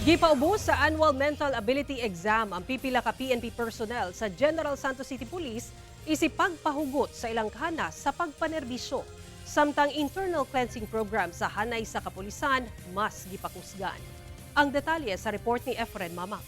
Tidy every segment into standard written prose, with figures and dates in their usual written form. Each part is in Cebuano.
Gipaubos sa annual mental ability exam ang pipila ka PNP personnel sa General Santos City Police isip pagpahugot sa ilang kahanas sa pagpanerbisyo. Samtang internal cleansing program sa hanay sa kapulisan mas gipakusgan. Ang detalye sa report ni Efren Mamak.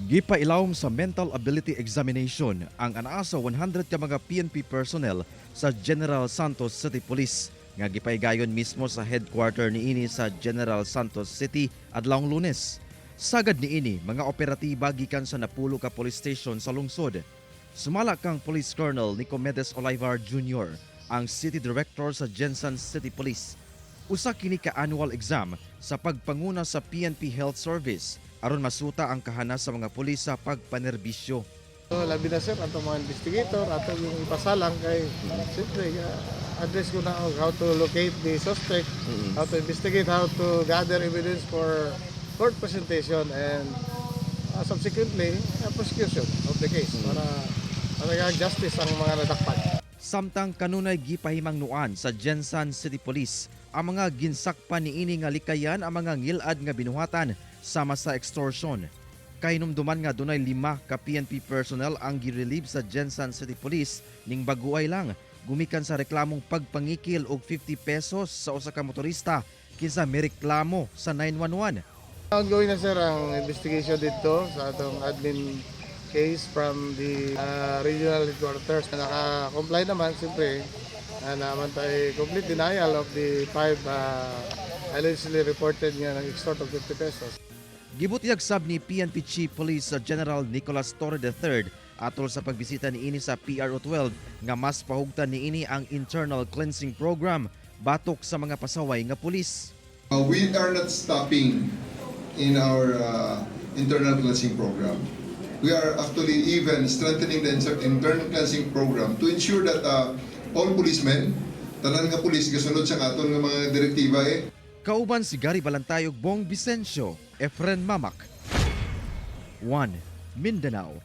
Gipailawom sa mental ability examination ang anaa sa 100 ka mga PNP personnel sa General Santos City Police nga gipaygayon mismo sa headquarter niini sa General Santos City adlawng Lunes. Sagad niini mga operatiba gikan sa napulo ka police station sa lungsod. Sumala kang Police Colonel Nicomedes Olivar Jr., ang City Director sa Gensan City Police. Usa kini ka annual exam sa pagpanguna sa PNP Health Service aron masuta ang kahanas sa mga pulis sa pagpanerbisyo. So, labi na, sir, atong mga investigator, atong yung ipasalang kay siyempre, address ko na og how to locate the suspect, how to investigate, how to gather evidence for court presentation and subsequently prosecution of the case para para justice ang mga nadakpan. Samtang kanunay gipahimangnuan sa Gensan City Police ang mga ginsakpan niini nga likayan ang mga ngilad nga binuhatan sama sa extortion. Kahinumduman nga dunay lima ka PNP personnel ang girelieve sa Gensan City Police ning baguay lang gumikan sa reklamong pagpangikil og 50 pesos sa usa ka motorista kinsa mireklamo sa 911. Ongoing na, sir, ang investigation dito sa atong admin case from the regional headquarters. Naka-comply naman, siyempre, naman tayo complete denial of the five allegedly reported nga ng extort of 50 pesos. Gibutyag sab ni PNP Chief Police General Nicolas Torre III atol sa pagbisita niini sa PRO 12 nga mas pahugtan niini ang internal cleansing program batok sa mga pasaway nga pulis. We are not stopping in our internal cleansing program. We are actually even strengthening the internal cleansing program to ensure that all policemen, tanan nga pulis, gasunod sa aton nga mga direktiba eh. Kauban si Gary Balantayog, Bong Vicencio, Efren Mamak. 1 Mindanao.